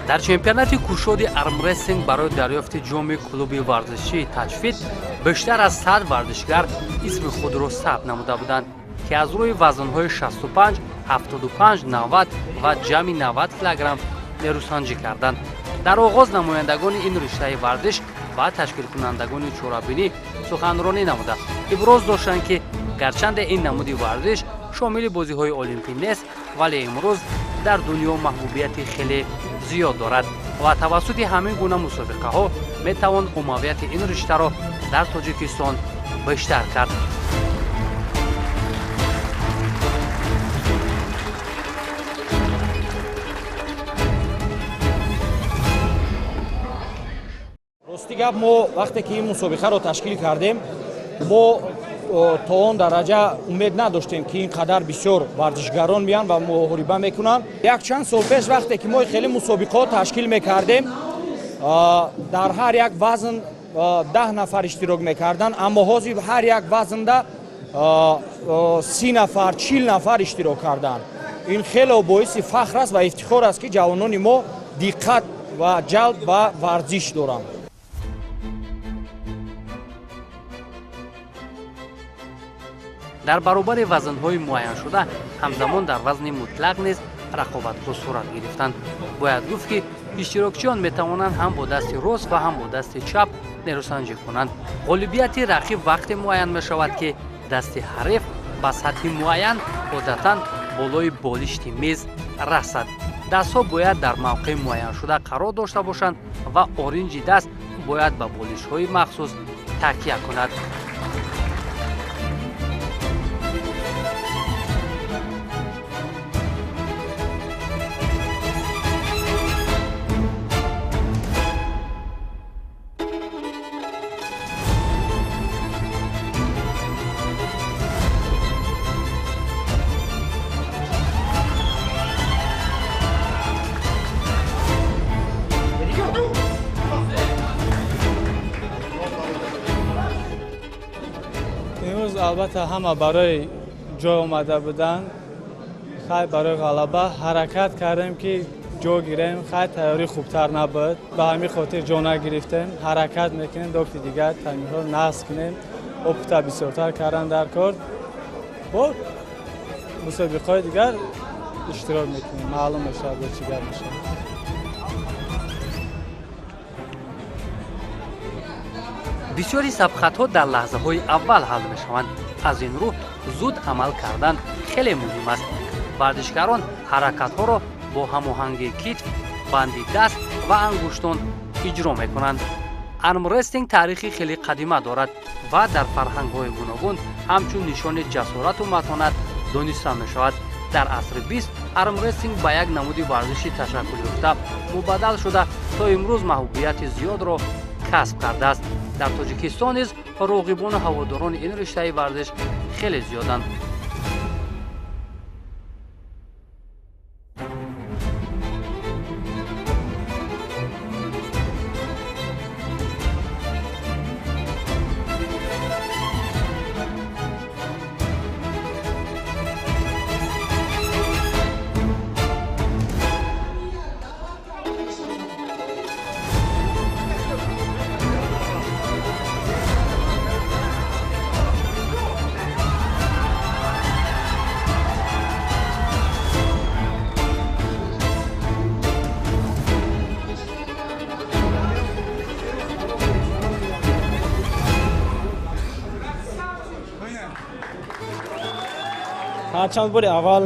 Дар чемпионати кушоди армрестлинг барои дарёфти ҷоми клуби варзишии Таҷфит бештар аз 100 варзишгар исми худро сабт намуда буданд, ки аз рӯи вазнҳои 65, 75, 90 ва ҷамъи 90 килограмм нерӯсанҷӣ карданд. Дар оғоз намояндагони ин риштаи варзиш ва ташкилкунандагони чорабинӣ суханронӣ намуда иброз доштанд, ки гарчанде ин намуди варзиш шомили бозиҳои олимпӣ нест, вале имрӯз дар дунё маҳбубияти хеле зиёд дорад ва тавассути ҳамин гуна мусобиқаҳо метавон оммавияти ин риштаро дар Тоҷикистон бештар кард. Рости гап, мо вақте ки ин мусобиқаро ташкил кардем, мо то он дараҷа умед надоштем, ки ин қадар бисёр варзишгарон меянд ва муҳориба мекунанд. Якчанд сол пеш, вақте ки мо хеле мусобиқаҳо ташкил мекардем, дар ҳар як вазн 10 нафар иштирок мекарданд, аммо ҳозир ҳар як вазнда 30 нафар, 40 нафар иштирок карданд. Ин хеле боиси фахр аст ва ифтихор аст, ки ҷавонони мо диққат ва ҷалб ба варзиш доранд. Дар баробари вазнҳои муайяншуда ҳамзамон дар вазни мутлақ низ рақобатҳо сурат гирифтанд. Бояд гуфт, ки иштирокчиён метавонанд ҳам бо дасти рост ва ҳам бо дасти чап нерӯсанҷӣ кунанд. Ғолибияти рақиб вақте муайян мешавад, ки дасти ҳариф ба сатҳи муайян, одатан болои болишти мез, расад. Дастҳо бояд дар мавқеи муайяншуда қарор дошта бошанд ва оринҷи даст бояд ба болишҳои махсус такя кунад. Имрӯз албатта ҳама барои ҷой омада буданд. Хай, барои ғалаба ҳаракат кардем, ки ҷо гирем. Хай, тайёрӣ хубтар набуд, ба ҳамин хотир ҷо нагирифтем. Ҳаракат мекунем, докти дигар тамринҳоро нағз кунем, опыт а бисёртар кардан дар кор, бо мусобиқаҳои дигар иштирок мекунем, маълум мешавад, бо чӣ гап мешавад. Бисёри сабқатҳо дар лаҳзаҳои аввал ҳал мешаванд. Аз ин рӯ зуд амал кардан хеле муҳим аст. Варзишгарон ҳаракатҳоро бо ҳамоҳангии китф, банди даст ва ангуштон иҷро мекунанд. Армрестлинг таърихи хеле қадима дорад ва дар фарҳангҳои гуногун ҳамчун нишони ҷасорату матонат дониста мешавад. Дар асри бист армрестлинг ба як намуди варзиши ташаккулёфта мубаддал шуда, то имрӯз маҳбубияти зиёдро касб кардааст. Дар Тоҷикистон низ роғибону ҳаводорони ин риштаи варзиш хеле зиёданд. Ҳарчанд бори аввал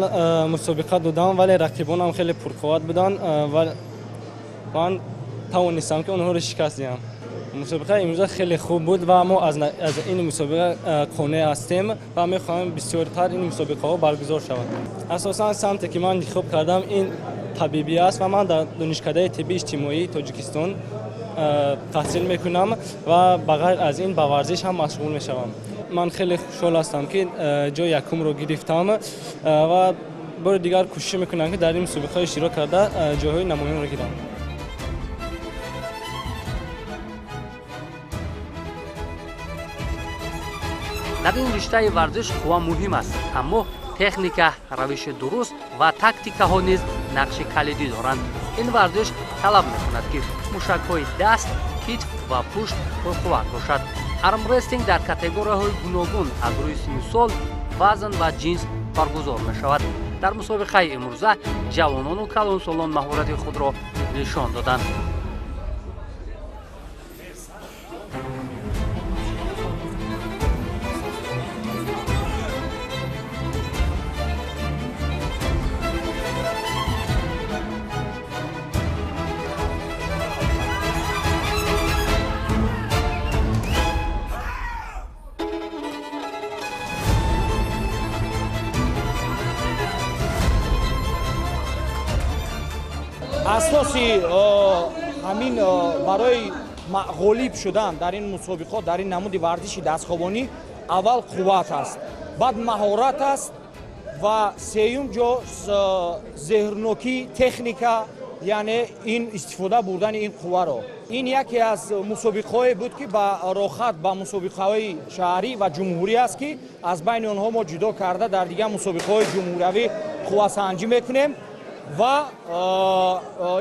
мусобиқа додам, вале рақибонам хеле пурқувват буданд ва ман тавонистам, ки онҳоро шикаст диҳам. Мусобиқаи имрӯза хеле хуб буд ва мо аз ин мусобиқа қонеъ ҳастем ва мехоҳем бисёртар ин мусобиқаҳо баргузор шаванд. Асосан самте, ки ман интихоб кардам, ин табибӣ аст ва ман дар Донишкадаи тибби иҷтимоии Тоҷикистон таҳсил мекунам ва ба ғайр аз ин ба варзиш ҳам машғул мешавам. Ман хеле хушҳол ҳастам, ки ҷои якумро гирифтам ва бори дигар кӯшиш мекунам, ки дар ин мусобиқаҳо иштирок карда, ҷойҳои намоёнро гирам. Дар ин риштаи варзиш қувва муҳим аст, аммо техника, равиши дуруст ва тактикаҳо низ Нақши калидӣ доранд. Ин варзиш талаб мекунад, ки мушакҳои даст, китф ва пушт пурқувват бошад. Армрестлинг дар категорияҳои гуногун аз рӯи синну сол, вазн ва ҷинс баргузор мешавад. Дар мусобиқаи имрӯза ҷавонону калонсолон маҳорати худро нишон доданд. Асоси ҳамин барои ғолиб шудан дар ин мусобиқот, дар ин намуди варзиши дастхобонӣ, аввал қувват аст, баъд маҳорат аст ва сеюм ҷо зеҳрнокӣ, техника, яъне ин истифода бурдани ин қувваро. Ин яке аз мусобиқаҳое буд, ки ба роҳат ба мусобиқаҳои шаҳрӣ ва ҷумҳурӣ аст, ки аз байни онҳо мо ҷудо карда дар дигар мусобиқаҳои ҷумҳуриявӣ қуввасанҷӣ мекунем. Ва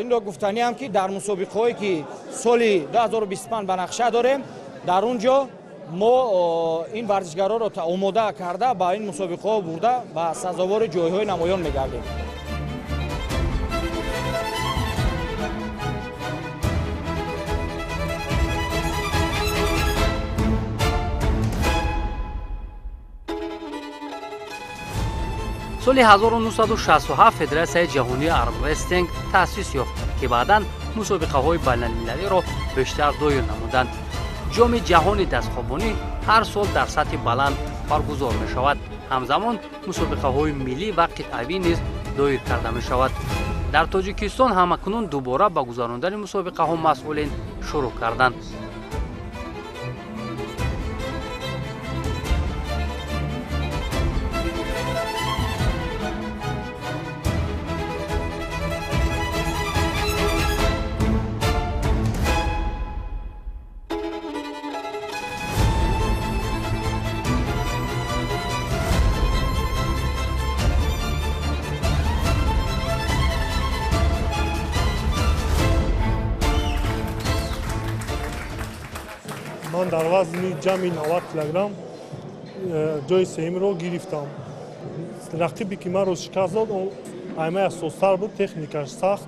инро гуфтаниам, ки дар мусобиқаҳое, ки соли 2025 ба нақша дорем, дар он ҷо мо ин варзишгароро омода карда, ба ин мусобиқаҳо бурда ба сазовори ҷойҳои намоён мегардем. Соли 1967 Федератсияи ҷаҳонии армрестлинг таъсис ёфт, ки баъдан мусобиқаҳои байналмилалиро бештар доир намуданд. Ҷоми ҷаҳони дастхобонӣ ҳар сол дар сатҳи баланд баргузор мешавад. Ҳамзамон мусобиқаҳои миллӣ ва қитъавӣ низ доир карда мешавад. Дар Тоҷикистон ҳамакунун дубора ба гузарондани мусобиқаҳо масъулин шурӯъ карданд. Ман дар вазни ҷамъи 90 килограмм ҷои сеюмро гирифтам. Рақибе, ки маро шикаст дод, аймаи асостар буд, техникаш сахт.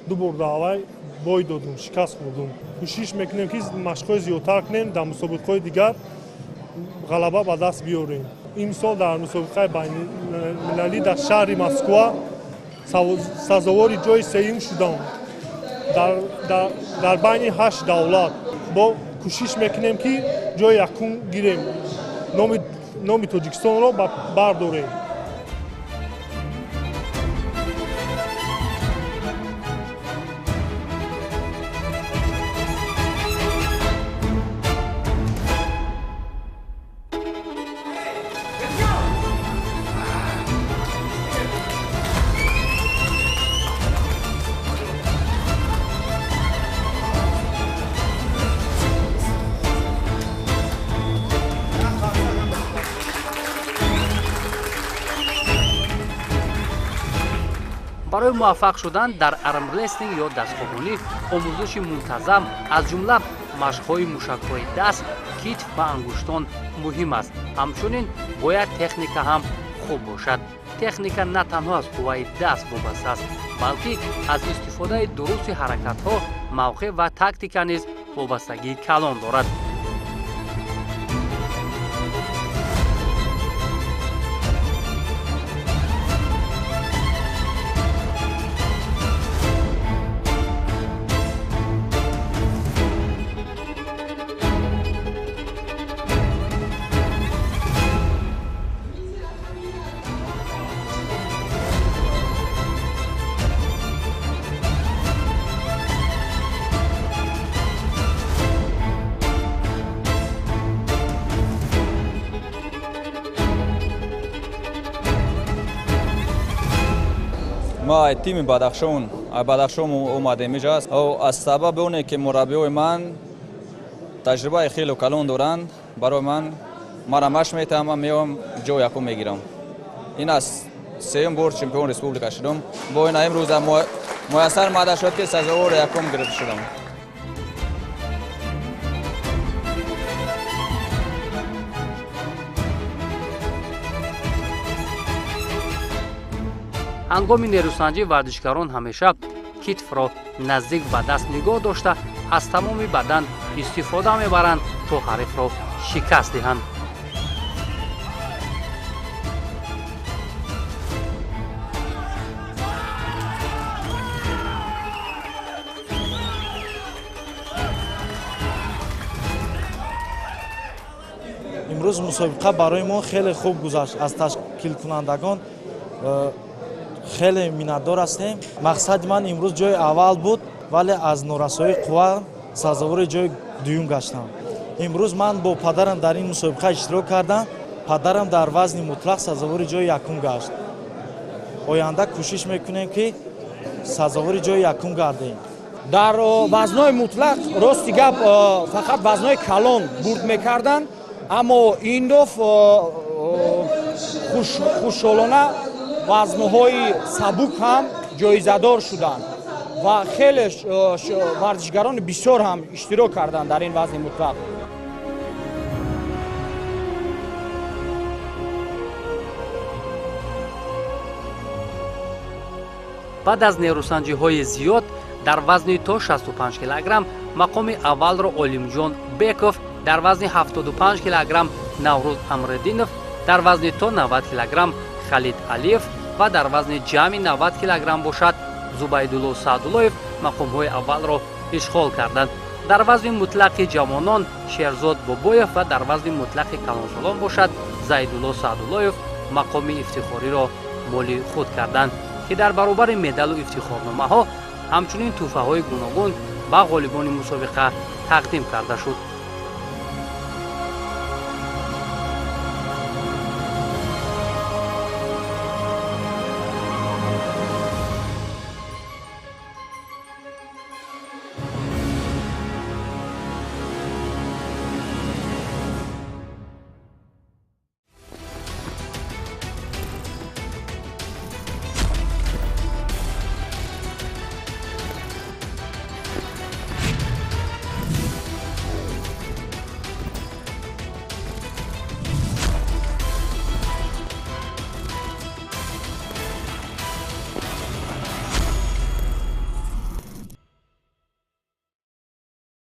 Ду бор даъвай бой додум, шикаст хӯрдум. Кӯшиш мекунем, ки машқҳои зиёдтар кунем, дар мусобиқаҳои дигар ғалаба ба даст биёрем. Имсол дар мусобиқаи байналмилалӣ дар шаҳри Москва сазовори ҷои сеюм шудам дар байни ҳашт давлат. Бо кӯшиш мекунем, ки ҷои якум гирем, номи Тоҷикистонро бардорем. Барои муваффақ шудан дар армрестлинг ё дастхобонӣ омӯзиши мунтазам, аз ҷумла машқҳои мушакҳои даст, китф ва ангуштон муҳим аст. Ҳамчунин бояд техника ҳам хуб бошад. Техника на танҳо аз қувваи даст вобаста аст, балки аз истифодаи дурусти ҳаракатҳо, мавқеъ ва тактика низ вобастагии калон дорад. Ма тими Бадахшон омадем инҷа. Аз сабаби оне, ки мураббиҳои ман таҷрибаи хеле калон доранд, барои ман мара машқ метаҳам, ман меоям, ҷои якум мегирам. Ин аз Сеюм бор чемпион республика шудам. Бо ин имрӯз муяссар омада шуд, ки сазовори якум гирифта шудам. Ҳангоми нерӯсанҷӣ варзишгарон ҳамеша китфро наздик ба даст нигоҳ дошта, аз тамоми бадан истифода мебаранд, то ҳарифро шикаст диҳанд. Имрӯз мусобиқа барои мо хеле хуб гузашт. Аз ташкилкунандагон хеле миннатдор ҳастем. Мақсади ман имрӯз ҷои аввал буд, вале аз норасоии қувва сазовори ҷои дуюм гаштам. Имрӯз ман бо падарам дар ин мусобиқа иштирок кардам. Падарам дар вазни мутлақ сазовори ҷои якум гашт. Оянда кӯшиш мекунем, ки сазовори ҷои якум гардем. Дар вазнҳои мутлақ, рости гап, фақат вазнҳои калон бурд мекарданд, аммо ин даф хушҳолона вазнҳои сабук ҳам ҷоизадор шуданд ва хеле варзишгарони бисёр ҳам иштирок карданд дар ин вазни мутлақ. Баъд аз нерӯсанҷиҳои зиёд дар вазни то 65 килограмм мақоми аввалро Олимҷон Беков, дар вазни 75 килограмм Наврӯз Амриддинов, дар вазни то 90 килограмм Халид Алиев ва дар вазни ҷамъи 90 килограмм бошад Зубайдулло Саъдуллоев мақомҳои аввалро ишғол карданд. Дар вазни мутлақи ҷавонон Шерзод Бобоев ва дар вазни мутлақи калонсолон бошад Зайдулло Саъдуллоев мақоми ифтихориро моли худ карданд, ки дар баробари медалу ифтихорномаҳо ҳамчунин тӯҳфаҳои гуногун ба ғолибони мусобиқа тақдим карда шуд.